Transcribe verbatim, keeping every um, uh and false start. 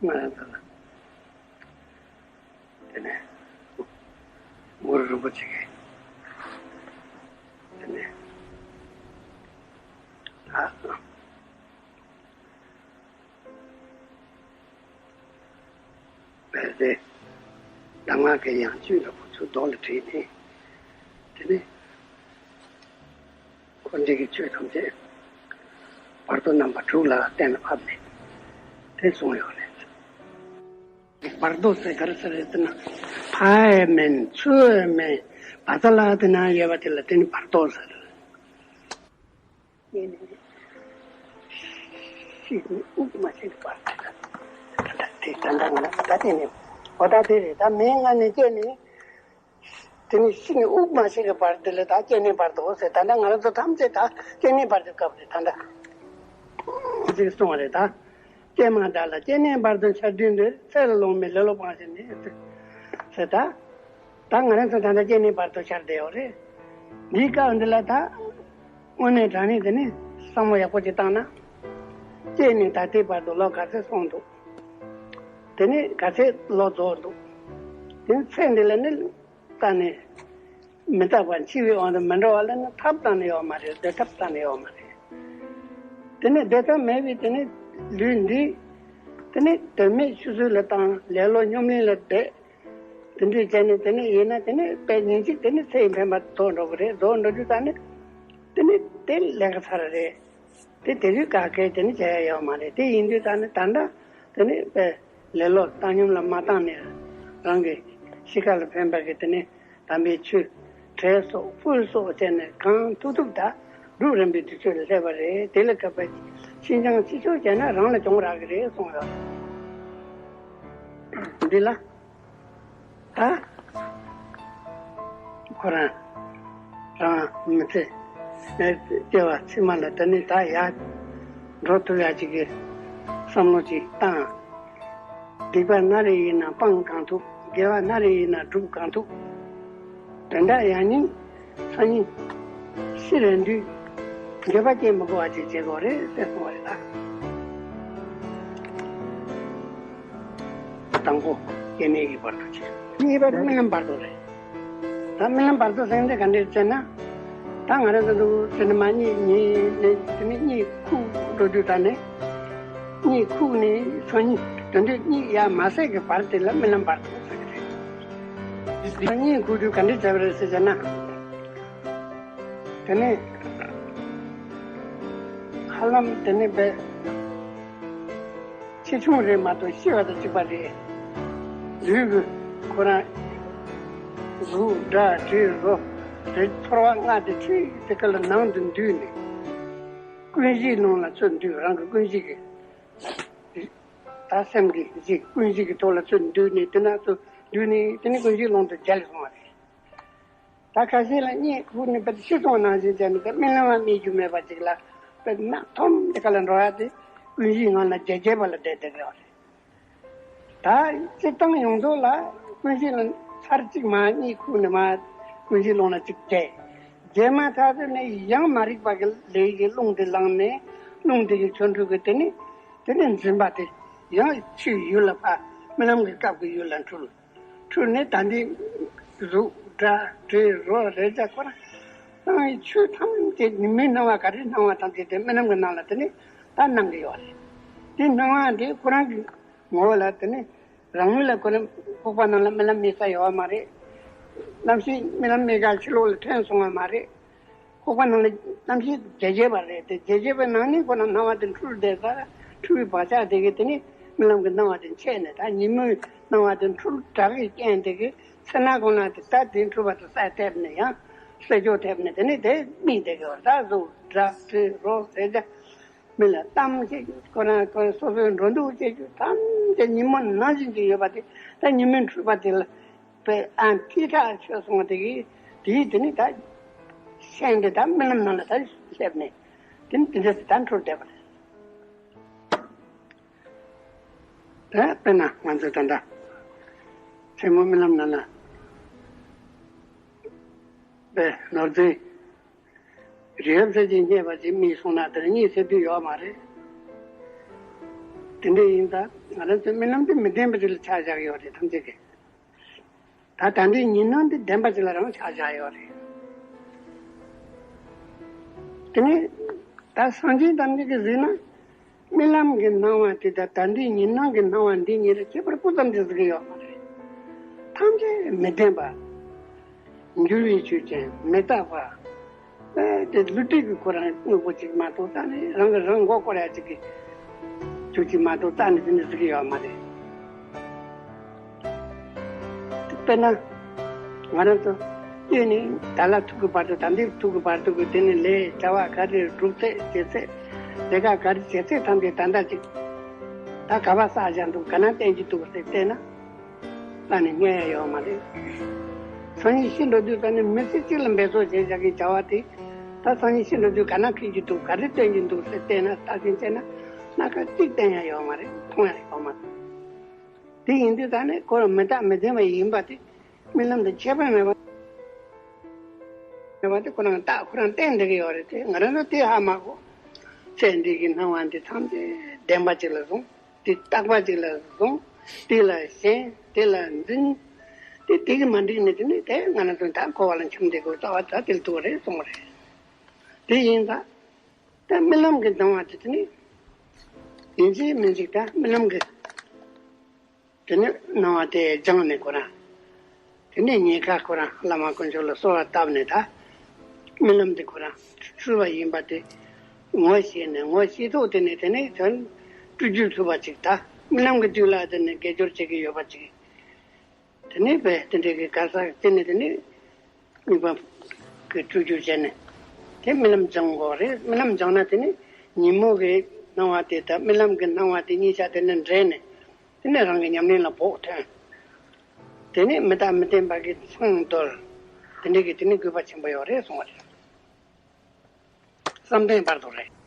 ང་རང་ཚོ་ལ། དེ་ནས་གུ་རུ་རིན་པོ་ཆེ་གིས་དེ་ནས་ད་བལ་ཏེ་གདམས་ངག་གི་ཡང་བཅུད་ལ་ཁོ་ཚོའི་རྡོ་ལ་བྲིས་ནས། དེ་ནས་འཁོར་འདས་ཀྱི་ཆོས་ཐམས་ཅད་བར་དོ་རྣམ་པ་དྲུག་ལ་གཏན་ལ་ཕབ་ནས་དེ་གསུངས་ཡོད་རེད། བར་དོ་ཟེར་ག་རེ་ཟེར་རེད་ཟེར་ན། ཕར་ཡང་མིན་ཚུར་ཡང་མིན་བ་ཚ་ལ་དེ་ན་ཡོད་པ་དེ་ལ་དེ་ནི་བར་དོ་ཟེར། ཤི་ནས་དབུགས་མ་ཆད་པར་དེ་ད་ལྟ་ང་ད་དེ་ནི་འོ་ད་དེ་རེད། ད་མིང་ང་ནས་སྐྱེས་ནས་དེ་ནི་ཤི་ནས་དབུགས་མ་ཆད་པར་དེ་ལ་ད་སྐྱེ་གནས་བར་དོ་ཟེར། ད་ལྟ་ང་རང་ཚོ་ཐམས་ཅད་ད་སྐྱེ་གནས་བར་དོའི་སྐབས་རེད་ད་ལྟ། ཅིག་གསུངས་པ་རེད་ད། ཀྱེ་མ་བདག་ལ་སྐྱེ་གནས་བར་དོ་འཆར་དུས་འདིར། ཚེ་ལ་ལོང་མེད་ལེ་ལོ་སྤངས་ཤིག་ནས་ཟེར་ད། ད་ང་རང་ཚོ་ད་ལྟ་སྐྱེ་གནས་བར་དོ་འཆར་བསྡད་ཡོད་རེད། འདིའི་སྐབས་འདི་ལ་ད་དངོས་གནས་དྲང་གནས་དེ་ནི་བསམ་བློ་ཡག་པོ་ཅིག་བཏང་ན། སྐྱེ་ནས་ད་ལྟའི་བར་དུ་ལོ་ག་ཚོད་སོང་འདུག་དེ་ནས་ག་ཚོད་ལོ་རྫོགས་འདུག་དེ་ནས་ཚེ་འདི་ལ་ནི་ད་ནི་མི་རྟག་པ་འཆི་བའི་དབང་དུ་མི་འགྲོ་བ་ལ་ནི་ཐབས་གཏན་ནས་ཡོད་མ་རེད། སྡོད་ཐབས་གཏན་ནས་ཡོད་མ་རེད། དེ་ནས་སྡོད་ཐབས་མེད་པའི་དེ་ནས་ལུས་འདི་དེ་ནས་དོན་མེད་ཆུད་ཟོས་ལ་བཏང་། ལེ་ལོ་སྙོམ་གླིང་ལ་བསྡད། དེ་འདྲས་བྱས་ནས་དེ་ནས་ཡིན་ན་དེ་ནས་དཔེ་ཉིན་གཅིག་དེ་ནས་ཚེ་ཡི་འཕེན་པ་རྫོགས་འགྲོ་གི་རེད། རྫོགས་འགྲོ་རྒྱུ་ད་ནི་དེ་ནས་དེ་ལས་ཀ་ཚར་རེད། དེ་དེ་རིང་ག་གེ་དེ་ནི་བྱ་ཡ་ཡོད་མ་རེད། དེ་ཡིན་དུས་ད་ནི་ད་ལྟ་དེ་ནི་དཔེ་ལེ་ལོ་བཏང་སྙོམས་ལ་མ་བཏང་ནས་རང་གི་གཤིས་ཀ་ལ་ཕན་པ་གི་དེ་ནི་དམ་པའི་ཆོས་གྲལ་སོགས་ཕུལ་སོགས་བྱས་ནས་གང་ཐུབ་ཐུབ་ད་སྒྲུབ་རིམ་པའི་དུས་ཚོད་ལ་སླེབས་པ་རེད། དེ་ལ་སྐབས་པའི་ཕྱིན་ཅང་ཅི་ཕྱོགས་བྱས་ན་རང་ལ་གྱོང་རག་གི་རེད་གསུངས་ཡོད། འདི་ལ། ད་ཁོ་རང་རང་མི་ཚེ་སྐྱེ་བ་ཕྱི་མ་ལ་དེ་ནས་ད་ཡར་འགྲོ་ཐུབ་ཡ་ཅིག་གི་བསམ་བློ་ཅིག་བཏང་། སྡིག་པ་སྣ་རེ་ཡིན་ན་སྤང་གང་ཐུབ། དགེ་བ་སྣ་རེ་ཡིན་ན་སྒྲུབ་གང་ཐུབ། དོན་དག་ཡང་སྙིང་སང་ཉིན་ཤི་རན་དུས་འགྱོད་པ་སྐྱེ་མི་དགོས་པ་ཅིག་བྱེད་དགོས་རེད་ཟེར་གསུངས་པ་རེད་ད། དང་པོ་སྐྱེ་གནས་ཀྱི་བར་དོ་བྱས། གཉིས་པ་རྨི་ལམ་བར་དོ་རེད། ད་རྨི་ལམ་བར་དོ་ཟེར་ན་ག་འདྲས་ཟེར་ན། ད་ང་རང་ཚོ་འདུག་ཟེར་ན་མ་གཉིད་ཉལ་ནས་དེ་ནས་གཉིད་ཁུག་འགྲོ་དུས་ད་ནས། གཉིད་ཁུག་ནས་སང་ཉིན་དོན་དུ་གཉིད་ཡར་མ་སད་ཀྱི་བར་དེ་ལ་རྨི་ལམ་བར་དོ་ཟེར་གྱི་རེད། ད་གཉིད་ཁུག་དུས་ག་འདྲས་བྱས་པ་རེད་ཟེར་བྱས་ན། དེ་ནས་ཧ་ལམ་དེ་ནས་བས་ཆེ་ཆུང་རེད་མ་གཏོགས་ཤི་བ་དང་གཅིག་པ་རེད། ལུས་ཀྱི་ཁོ་རང་གཟུགས་སྒྲ་དྲི་རོ་རེག་ཚོར་བ་ལྔ་དེ་ཁྲིད་དེ་ཀ་ལ་ནང་དུ་འདུས་ནས་ཀུན་གཞིའི་ནང་ལ་ཚུར་འདུས། རང་གི་ཀུན་གཞི་གི་ད་སེམས་ཀྱི་གཞི་ཀུན་གཞི་གི་ཐོག་ལ་ཚུར་འདུས་ནས་དེ་ན་ཚུར་འདུས་ནས་དེ་ནས་ཀུན་གཞིའི་ཀློང་དུ་མཇལ་སོང་བ་རེད། ད་ཁ་ཤས་ལ་གཉིད་ཁུག་ནས་དཔེ་ཤི་སོང་ནང་བཞིན་བྱས་ནས་དཔེ་རྨི་ལམ་ལ་རྨི་རྒྱུ་མེད་པ་ཅིག་ལ་དཔེ་རྣག་ཐོམ་དེ་ཁ་ལ་འགྲོ་ཡ་དེ་ཀུན་གཞིའི་ངང་ལ་རྒྱལ་རྒྱལ་བ་ལ་བསྡད་བསྡད་ཡོད་རེད། ད་སྤྱིར་བཏང་ཡོངས་རྫོགས་ལ་ཀུན་གཞི་ལ་ཚར་གཅིག་མ་གཉིད་ཁུག་ནས་མ་ཀུན་གཞིའི་ཀློང་ལ་གཅིག་བསྡད། རྗེས་མ་ཐག་ཏུ་ནས་ཡང་མ་རིག་པ་གི་ལས་ཀྱི་རླུང་དེ་ལངས་ནས་རླུང་དེ་གི་ཆོ་འཕྲུལ་གྱིས་དེ་ནས་དེ་ནས་འཛིན་པ་དེ་ཡང་ཆུའི་ཡུལ་ལ་ཕར་རྨི་ལམ་གྱི་སྐབས་ཀྱི་ཡུལ་ལ་འཁྲུལ། འཁྲུལ་ནས་ད་འདི་གཟུགས་སྒྲ་དྲི་རོ་རེག་བྱ་ཁོ་རང་སྣང་བའི་ཆོས་ཐམས་ཅད་ཉི་མའི་སྣང་བ་ག་རེ་སྣང་བ་ཐམས་ཅད་དེ་རྨི་ལམ་གྱི་ནང་ལ་དེ་ནས་ད་སྣང་གི་ཡོད་རེད། དེ་སྣང་བ་དེ་ཁོ་རང་གི་ངོ་བོ་ལ་དེ་ནས་རང་ལུས་ལ་ཁོ་རང་ཁོག་པ་ནང་ལ་རྨི་ལམ་རྨི་ས་ཡོད་མ་རེད། རྣམ་ཤེས་རྨི་ལམ་རྨི་ག་ཕྱི་ལོགས་ལ་ཐོན་སོང་བ་མ་རེད། ཁོག་པ་ནང་ལ་རྣམ་ཤེས་རྒྱ་བྱེད་པ་རེད་དེ། རྒྱ་བྱེད་པའི་ནང་ནས་ཁོ་ན་སྣང་བ་དེ་འཁྲུལ་བསྡད་ས་ལ་འཁྲུལ་བའི་བག་ཆགས་དེ་གིས་དེ་ནི་རྨི་ལམ་གྱི་སྣང་བ་དེ་འཆད་ནས་ད་ཉིན་མོའི་སྣང་བ་དེ་འཁྲུལ་དྲག་གི་རྐྱེན་དེ་གིས་ཚེ་ན་གོང་ན་དེ་ད་དེ་འཁྲུལ་བ་དེ་གསལ་ཐེབས་ནས་ཡང་གསལ་སྐྱོ་ཐེབས་ནས་དེ་ནི་དེ་རྨིས་བསྡད་ཀྱི་བ། ད་གཟུགས་སྒྲ་དྲི་རོ་ཟེར་བྱ་མི་ལ་གཏམ་བྱེད་རྒྱུ་ཁོ་རང་ཁོ་སོ་སོའི་འགྲོ་འདུག་བྱེད་རྒྱུ་ཐམས་ཅད་ཉིན་མོ་ནང་བཞིན་གྱི་ཡོད་པ་དེ་ད་ཉིན་མོའི་འཁྲུལ་པ་དེ་ལ། པའི་ཨ་ཐིག་ཁྲག་ཆོད་སོང་བ་དེ་གིས་དེའི་དེ་ནི་ད་ཤན་དེ་ད་རྨི་ལམ་ནང་ལ་ད་སླེབས་ནས་དེ་ནི་དེ་འདྲ་ད་འཁྲུལ་བསྡད་པ་རེད། ད་དཔེར་ན་ང་ཚོ་ད་ལྟ་མཚན་མོ་རྨི་ལམ་ནང་ལ་པའི་ནོར་རྫས་རི་ཡབ་ཟེར་གྱི་རྙེད་པ་ཅིག་རྨིས་སོང་ན་དེར་གཉིད་སད་དུས་ཡོད་མ་རེད། དེ་འདྲ་ཡིན་ཙང་ང་རང་ཚོའི་རྨི་ལམ་དེ་མི་བདེན་པ་ཅིག་ལ་ཆ་བཞག་ཡོད་རེད། ཐམས་ཅད་ཀྱིས་ད་ད་ལྟའི་ཉིན་སྣང་དེ་བདེན་པ་ཅིག་ལ་རང་ཆ་བཞག་ཡོད་རེད། དེ་ནས་ད་སངས་རྒྱས་ཐམས་ཅད་ཀྱིས་གཟིགས་ན། རྨི་ལམ་གྱི་སྣང་བ་དེ་དང་ད་ལྟའི་ཉིན་སྣང་གི་སྣང་བ་འདི་གཉིས་ལ་ཁྱད་པར་སྤུ་ཙམ་ཞིག་གཟིགས་ཀྱི་ཡོད་མ་རེད། ཐམས་ཅད་མི་བདེན་པ། འགྱུར་བའི་ཆོས་ཅན། མི་རྟག་པ། ཨེ་དེ་བསླུ་བྲིད་ཀྱི་ཁོ་རང་དངོས་པོ་ཅིག་མ་གཏོགས། ད་ནི་རང་གི་རང་མགོ་སྐོར་ཡ་ཅིག་གི་ཆོས་ཅིག་མ་གཏོགས་རྩ་ནས་དེ་འདྲ་གཟིགས་ཀྱི་ཡོད་མ་རེད། དཔེར་ན། ང་རང་ཚོ་སྐྱེས་ནས་ད་ལ་ཐུག་གི་བར་དུ། ད་འདིར་ཐུག་གི་བར་དུ་གི་དེ་ནི་ལས་བྱ་བ་ག་རེ་སྒྲུབ་ཚད་བྱེད་ཚད། ལས་ཀ་ག་རེ་བྱེད་ཚད་ཐམས་ཅད་ད་ལྟ་ཅིག་ད་ག་པར་བསགས་བཞག་འདུག་ག་ན་བསྟན་གྱི་འདུག་ཟེར་བལྟས་ན། རྩ་ནས་རྙེད་ཡ་ཡོད་མ་རེད། སང་ཉིན་ཤི་འགྲོ་དུས་རྩ་ནས་མི་ཚེ་གཅིག་ལ་འབད་རྩོལ་བྱས་བཞག་གི་བྱ་བ་དེ། ད་སང་ཉིན་ཤི་འགྲོ་དུས་ག་ན་འཁེལ་གྱི་འདུག་ག་རེ་བསྟན་གྱི་འདུག་ཟེར་བལྟས་ན། བརྟག་ཞིབ་བྱས་ན་སྣ་ཁ་གཅིག་བསྟན་ཡ་ཡོད་མ་རེད། མཐོང་ཡ་ཡོད་མ་རེད། དེ་ཡིན་དུས་ད་ནི་ཁོ་རང་མི་རྟག་མི་བདེན་པ་ཡིན་པ་དེ། རྨི་ལམ་དང་ཁྱད་པར་མེད་པ། མེད་པ་དེ་ཁོ་རང་རྟགས་ཁོ་རང་བསྟན་བསྡད་ཀྱི་ཡོད་རེད་དེ། ང་རང་ཚོ་དེ་ཧ་མ་གོ། ཚེ་འདི་གི་སྣང་བ་འདི་ཐམས་ཅད་བདེན་པ་ཅིག་ལ་བཟུང་། དེ་རྟག་པ་ཅིག་ལ་བཟུང་། དེ་ལ་ཞེན། དེ་ལ་འཛིན། དེ་དེ་གི་མ་འགྲིག་ནས་དེ་ནི་དེ་ང་རང་ཚོ་ད་འཁོར་བ་ལ་འཁྱམས་བསྡད་དགོས། རྩ་བ་ད་དེ་ལ་ཐུག་པ་རེད་གསུངས་པ་རེད། དེ་ཡིན་ཙང་། ད་རྨི་ལམ་གྱི་སྣང་བ་དེ་དེ་ནི་ཡིན་གཅིག་མིན་གཅིག་ད་རྨི་ལམ་གྱི་དེ་ནི་སྣང་བ་དེ་སྦྱངས་ནས་ཁོ་རང་། དེ་ནས་ཉེན་ཁ་ཁོ་རང་བླ་མ་དཀོན་མཆོག་ལ་གསོལ་བ་བཏབ་ནས། ད་རྨི་ལམ་དེ་ཁོ་རང་ཚུལ་བ་ཡིན་པ་དེ་ངོ་ཤེས་ནས། ངོ་ཤེས་ཐོག་དེ་ནས་དེ་ནས་དོན་སྤྲུལ་རྒྱུ་ཐུབ་པ་ཅིག་ད་རྨི་ལམ་གྱི་དུས་ལ་དེ་ནས་དགེ་སྦྱོར་བྱེད་ཀྱི་ཡོད་པ་ཅིག་དེ་ནས་བས་དེ་འདྲའི་གི་གར་ས་དེ་ནས་དེ་ནས་དམིགས་པ་གི་སྤྲུལ་རྒྱུ་བྱས་ནས། དེ་རྨི་ལམ་སྦྱང་དགོས་རེད། རྨི་ལམ་སྦྱང་ན་དེ་ནས་ཉིན་མོ་གི་སྣང་བ་དེ་དང་རྨི་ལམ་གྱི་སྣང་བ་དེ་གཉིས་ཆ་དེ་ནས་འདྲེས་ནས། དེ་ནས་རང་གི་ཉམས་ལེན་ལ་བོགས་ཐོན། དེ་ནས་མི་རྟག་མི་བརྟན་པ་གི་མཚང་བརྡོལ། དེ་འདྲའི་གི་དེ་ནས་དགོས་པ་ཆེན་པོ་ཡོད་རེད་གསུངས་པ་རེད། བསམ་གཏན་བར་དུ་རེད།